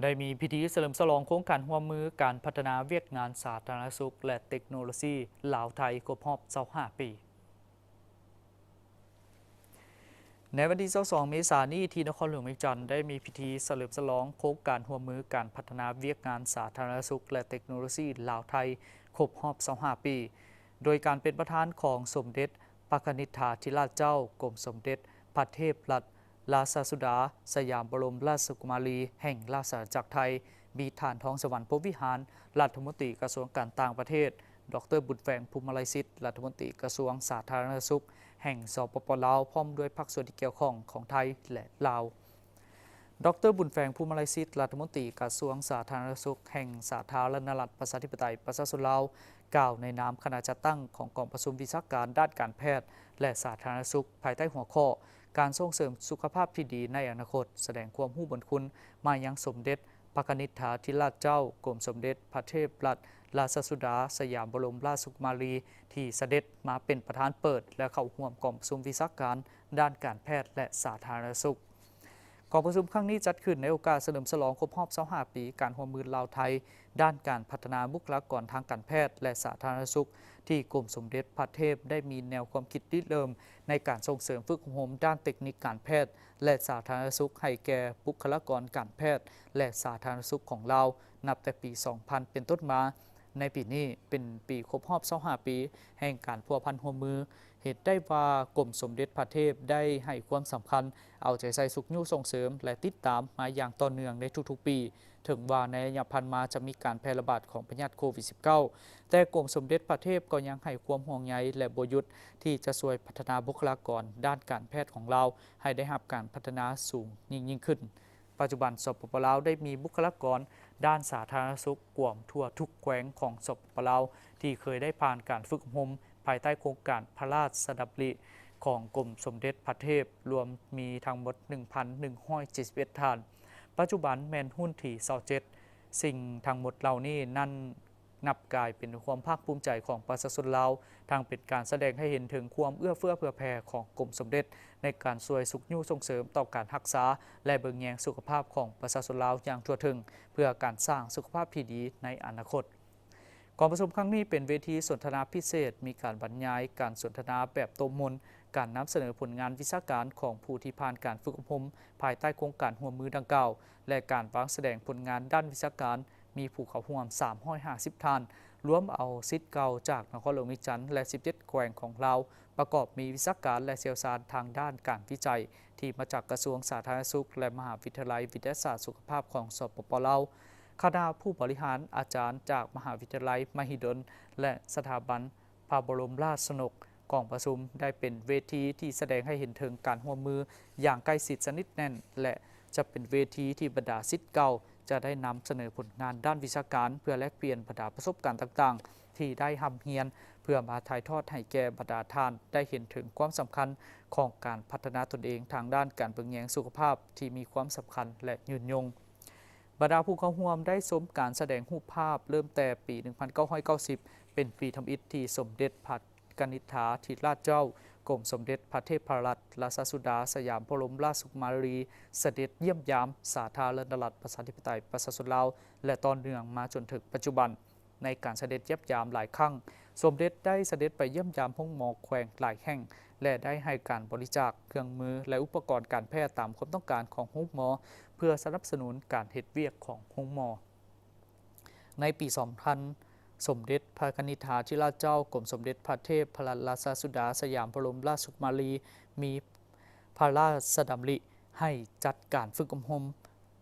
ໄດ້ມີພິທີສະເຫຼີມສະຫຼອງໂຄງການຮ່ວມມືການພັດທະນາວຽກງານສາທາລະນະສຸກ ແລະ ເຕັກໂນໂລຊີລາວ-ໄທ ຄົບຮອບຊາວຫ້າປີ. ໃນວັນທີຊາວສອງເມສານີ້ ທີ່ນະຄອນຫຼວງວຽງຈັນ ໄດ້ມີພິທີສະເຫຼີມສະຫຼອງໂຄງການຮ່ວມມືການພັດທະນາວຽກງານສາທາລະນະສຸກ ແລະ ເຕັກໂນໂລຊີລາວ-ໄທ ຄົບຮອບຊາວຫ້າປີ ໂດຍການເປັນປະທານຂອງສົມເດັດພະຄະນິດຖາທິລາດເຈົ້າ ກົມສົມເດັດພະເທບລັດ ລາຊະສຸດາ ສະຫຍາມບໍລົມລາຊະກຸມາລີ ແຫ່ງລາຊະອານາຈັກໄທ, ມີທ່ານ ທອງສະຫວັນ ພົມວິຫານ ລັດຖະມົນຕີກະຊວງການຕ່າງປະເທດ, ດອກເຕີ ບຸນແຝງ ພູມມະໄລສິດ ລັດຖະມົນຕີກະຊວງສາທາລະນະສຸກ ແຫ່ງ ສປປ ລາວ ພ້ອມດ້ວຍພາກສ່ວນທີ່ກ່ຽວຂ້ອງຂອງໄທ ແລະ ລາວ. ດອກເຕີ ບຸນແຝງ ພູມມະໄລສິດ ລັດຖະມົນຕີກະຊວງສາທາລະນະສຸກ ແຫ່ງສາທາລະນະລັດ ປະຊາທິປະໄຕ ປະຊາຊົນລາວ ກ່າວໃນນາມຄະນະຈັດຕັ້ງຂອງກອງປະຊຸມວິຊາການດ້ານການແພດ ແລະ ສາທາລະນະສຸກ ພາຍໃຕ້ຫົວຂໍ້ ການສົ່ງເສີມສຸຂະພາບທີ່ດີໃນອະນາຄົດ, ສະແດງຄວາມຮູ້ບຸນຄຸນມາຍັງສົມເດັດພະຄະນິດຖາທິລາດເຈົ້າ ກົມສົມເດັດພະເທບລັດ ລາຊະສຸດາ ສະຫຍາມບໍລົມລາຊະກຸມາລີ ທີ່ສະເດັດມາເປັນປະທານເປີດ ແລະ ເຂົ້າຮ່ວມກອງປະຊຸມວິຊາການດ້ານການແພດ ແລະ ສາທາລະນະສຸກ. ກອງປະຊຸມຄັ້ງນີ້ຈັດຂຶ້ນໃນໂອກາດສະເຫຼີມສະຫຼອງຄົບຮອບຊາວຫ້າປີການຮ່ວມມືລາວ-ໄທ ດ້ານການພັດທະນາບຸກຄະລາກອນທາງການແພດ ແລະ ສາທາລະນະສຸກ ທີ່ກົມສົມເດັດພະເທບໄດ້ມີແນວຄວາມຄິດລິເລີ່ມໃນການສົ່ງເສີມຝຶກອົບຮົມດ້ານເຕັກນິກການແພດ ແລະ ສາທາລະນະສຸກ ໃຫ້ແກ່ບຸກຄະລາກອນການແພດ ແລະ ສາທາລະນະສຸກຂອງລາວ ນັບແຕ່ປີສອງພັນເປັນຕົ້ນມາ. ໃນປີນີ້ເປັນປີຄົບຮອບຊາວຫ້າປີແຫ່ງການພົວພັນຮ່ວມມື. ເຫັນໄດ້ວ່າກົມສົມເດັດພະເທບໄດ້ໃຫ້ຄວາມສຳຄັນ ເອົາໃຈໃສ່ຊຸກຍູ້ສົ່ງເສີມ ແລະ ຕິດຕາມມາຢ່າງຕໍ່ເນື່ອງໃນທຸກໆປີ. ເຖິງວ່າໃນໄລຍະຜ່ານມາຈະມີການແຜ່ລະບາດຂອງພະຍາດໂຄວິດສິບເກົ້າ ແຕ່ກົມສົມເດັດພະເທບກໍຍັງໃຫ້ຄວາມຫ່ວງໃຍ ແລະ ບໍ່ຢຸດທີ່ຈະຊ່ວຍພັດທະນາບຸກຄະລາກອນດ້ານການແພດຂອງລາວ ໃຫ້ໄດ້ຮັບການພັດທະນາສູງຍິ່ງໆຂຶ້ນ. ປັດຈຸບັນ ສປປ ລາວ ໄດ້ມີບຸກຄະລາກອນດ້ານສາທາລະນະສຸກກວມທົ່ວທຸກແຂວງຂອງ ສປປ ລາວ ທີ່ເຄີຍໄດ້ຜ່ານການຝຶກອົບຮົມພາຍໃຕ້ໂຄງການພະລາຊະດຳລິຂອງກົມສົມເດັດພະເທບ ລວມມີທັງໝົດໜຶ່ງພັນໜຶ່ງຮ້ອຍເຈັດສິບເອັດທ່ານ. ປັດຈຸບັນແມ່ນຮຸ່ນທີຊາວເຈັດ. ສິ່ງທັງໝົດເຫຼົ່ານີ້ນັ້ນ ນັບກາຍເປັນຄວາມພາກພູມໃຈຂອງປະຊາຊົນລາວ, ທັງເປັນການສະແດງໃຫ້ເຫັນເຖິງຄວາມເອື້ອເຟື້ອເຜື່ອແຜ່ຂອງກົມສົມເດັດ ໃນການຊ່ວຍຊຸກຍູ້ສົ່ງເສີມຕໍ່ການຮັກສາ ແລະ ເບິ່ງແຍງສຸຂະພາບຂອງປະຊາຊົນລາວຢ່າງທົ່ວເຖິງ ເພື່ອການສ້າງສຸຂະພາບທີ່ດີໃນອະນາຄົດ. ກອງປະຊຸມຄັ້ງນີ້ເປັນເວທີສົນທະນາພິເສດ, ມີການບັນຍາຍ, ການສົນທະນາແບບໂຕະມົນ, ການນຳສະເໜີຜົນງານວິຊາການຂອງຜູ້ທີ່ຜ່ານການຝຶກອົບຮົມພາຍໃຕ້ໂຄງການຮ່ວມມືດັ່ງກ່າວ ແລະ ການວາງສະແດງຜົນງານດ້ານວິຊາການ. ມີຜູ້ເຂົ້າຮ່ວມສາມຮ້ອຍຫ້າສິບທ່ານ, ລວມເອົາສິດເກົ່າຈາກນະຄອນຫຼວງວຽງຈັນ ແລະ ສິບເຈັດແຂວງຂອງລາວ, ປະກອບມີວິຊາການ ແລະ ຊ່ຽວຊານທາງດ້ານການວິໄຈ ທີ່ມາຈາກກະຊວງສາທາລະນະສຸກ ແລະ ມະຫາວິທະຍາໄລວິທະຍາສາດສຸຂະພາບຂອງ ສປປ ລາວ, ຄະນະຜູ້ບໍລິຫານ, ອາຈານຈາກມະຫາວິທະຍາໄລມະຫິດົນ ແລະ ສະຖາບັນ ພະບໍລົມລາຊະນົກ. ກອງປະຊຸມໄດ້ເປັນເວທີທີ່ສະແດງໃຫ້ເຫັນເຖິງການຮ່ວມມືຢ່າງໃກ້ຊິດສະໜິດແໜ້ນ ແລະ ຈະເປັນເວທີທີ່ບັນດາສິດເກົ່າຈະໄດ້ນຳສະເໜີຜົນງານດ້ານວິຊາການ ເພື່ອແລກປ່ຽນບັນດາປະສົບການຕ່າງໆທີ່ໄດ້ຮ່ຳຮຽນ ເພື່ອມາຖ່າຍທອດໃຫ້ແກ່ບັນດາທ່ານໄດ້ເຫັນເຖິງຄວາມສຳຄັນຂອງການພັດທະນາຕົນເອງທາງດ້ານການເບິ່ງແຍງສຸຂະພາບທີ່ມີຄວາມສຳຄັນ ແລະ ຍືນຍົງ. ບັນດາຜູ້ເຂົ້າຮ່ວມໄດ້ຊົມການສະແດງຮູບພາບເລີ່ມແຕ່ປີໜຶ່ງພັນເກົ້າຮ້ອຍເກົ້າສິບ ເປັນປີທຳອິດທີ່ສົມເດັດພະກະນິດຖາທິລາດເຈົ້າ ກົມສົມເດັດພະເທບພະລັດ ລາຊະສຸດາ ສະຫຍາມບໍລົມລາຊະກຸມາລີ ສະເດັດຢ້ຽມຢາມສາທາລະນະລັດ ປະຊາທິປະໄຕ ປະຊາຊົນລາວ ແລະ ຕໍ່ເນື່ອງມາຈົນເຖິງປັດຈຸບັນ. ໃນການສະເດັດຢ້ຽມຢາມຫຼາຍຄັ້ງ, ສົມເດັດໄດ້ສະເດັດໄປຢ້ຽມຢາມໂຮງໝໍແຂວງຫຼາຍແຫ່ງ ແລະ ໄດ້ໃຫ້ການບໍລິຈາກເຄື່ອງມື ແລະ ອຸປະກອນການແພດຕາມຄວາມຕ້ອງການຂອງໂຮງໝໍ ເພື່ອສະໜັບສະໜູນການເຮັດວຽກຂອງໂຮງໝໍ. ໃນປີສອງພັນ ສົມເດັດພະກະນິດຖາທິລາດເຈົ້າ ກົມສົມເດັດພະເທບພະລັດລາຊະສຸດາ ສະຫຍາມບໍລົມລາຊະກຸມາລີ ມີພະລາຊະດຳລິໃຫ້ຈັດການຝຶກອົບຮົມ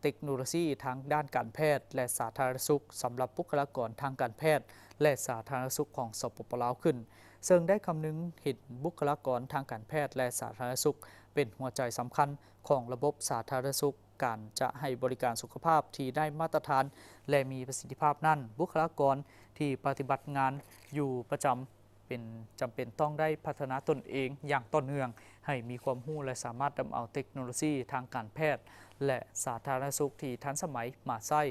ເຕັກໂນໂລຊີທາງດ້ານການແພດ ແລະ ສາທາລະນະສຸກ ສຳລັບບຸກຄະລາກອນທາງການແພດ ແລະ ສາທາລະນະສຸກຂອງ ສປປ ລາວ ຂຶ້ນ, ເຊິ່ງໄດ້ຄຳນຶງເຫັນບຸກຄະລາກອນທາງການແພດ ແລະ ສາທາລະນະສຸກ ເປັນຫົວໃຈສຳຄັນຂອງລະບົບສາທາລະນະສຸກ, ການຈະໃຫ້ບໍລິການສຸຂະພາບທີ່ໄດ້ມາດຕະຖານ ແລະ ມີປະສິດທິພາບນັ້ນ, ບຸກຄະລາກອນທີ່ປະຕິບັດງານຢູ່ປະຈຳ ເປັນ ຈຳເປັນຕ້ອງໄດ້ພັດທະນາຕົນເອງຢ່າງຕໍ່ເນື່ອງ ໃຫ້ມີຄວາມຮູ້ ແລະ ສາມາດນຳເອົາເຕັກໂນໂລຊີທາງການແພດ ແລະ ສາທາລະນະສຸກທີ່ທັນສະໄໝມາໃຊ້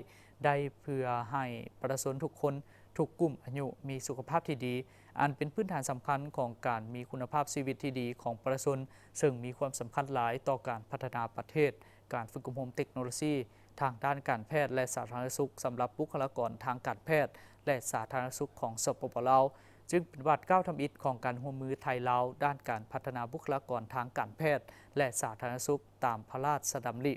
ໄດ້ ເພື່ອໃຫ້ປະຊາຊົນທຸກຄົນ, ທຸກກຸ່ມອາຍຸ ມີສຸຂະພາບທີ່ດີ, ອັນເປັນພື້ນຖານສຳຄັນຂອງການມີຄຸນນະພາບຊີວິດທີ່ດີຂອງປະຊາຊົນ, ເຊິ່ງມີຄວາມສຳຄັນຫຼາຍຕໍ່ການພັດທະນາປະເທດ. ການຝຶກອົບຮົມເຕັກໂນໂລຊີ ທາງດ້ານການແພດ ແລະ ສາທາລະນະສຸກ ສຳລັບບຸກຄະລາກອນທາງການແພດ ແລະ ສາທາລະນະສຸກ ຂອງ ສປປ ລາວ, ຈຶ່ງເປັນບາດກ້າວທຳອິດຂອງການຮ່ວມມືໄທ-ລາວ ດ້ານການພັດທະນາບຸກຄະລາກອນທາງການແພດ ແລະ ສາທາລະນະສຸກ ຕາມພະລາຊະດຳລິ.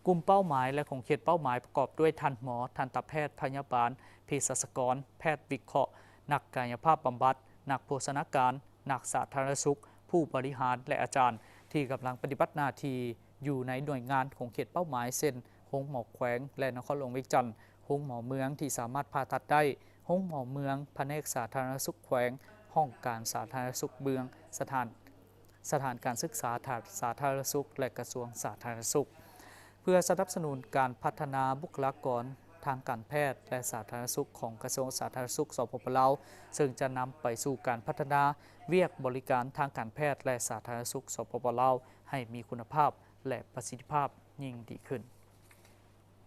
ກຸ່ມເປົ້າໝາຍ ແລະ ຂົງເຂດເປົ້າໝາຍ ປະກອບດ້ວຍທ່ານໝໍ, ທັນຕະແພດ, ພະຍາບານ, ເພສັດຊະກອນ, ແພດວິເຄາະ, ນັກກາຍະພາບບຳບັດ, ນັກໂພຊະນາການ, ນັກສາທາລະນະສຸກ, ຜູ້ບໍລິຫານ ແລະ ອາຈານ ທີ່ກຳລັງປະຕິບັດໜ້າທີ່ຢູ່ໃນໜ່ວຍງານຂົງເຂດເປົ້າໝາຍ ເຊັ່ນ ໂຮງໝໍແຂວງ ແລະ ນະຄອນຫຼວງວຽງຈັນ, ໂຮງໝໍເມືອງທີ່ສາມາດຜ່າຕັດໄດ້, ໂຮງໝໍເມືອງ, ພະແນກສາທາລະນະສຸກແຂວງ, ຫ້ອງການສາທາລະນະສຸກເມືອງ, ສະຖານ ສະຖານການສຶກສາສາທາລະນະສຸກ ແລະ ກະຊວງສາທາລະນະສຸກ. ເພື່ອສະໜັບສະໜູນການພັດທະນາບຸກຄະລາກອນທາງການແພດ ແລະ ສາທາລະນະສຸກ ຂອງກະຊວງສາທາລະນະສຸກ ສປປ ລາວ, ເຊິ່ງຈະນຳໄປສູ່ການພັດທະນາວຽກບໍລິການທາງການແພດ ແລະ ສາທາລະນະສຸກ ສປປ ລາວ ໃຫ້ມີຄຸນນະພາບ ແລະ ປະສິດທິພາບຍິ່ງດີຂຶ້ນ.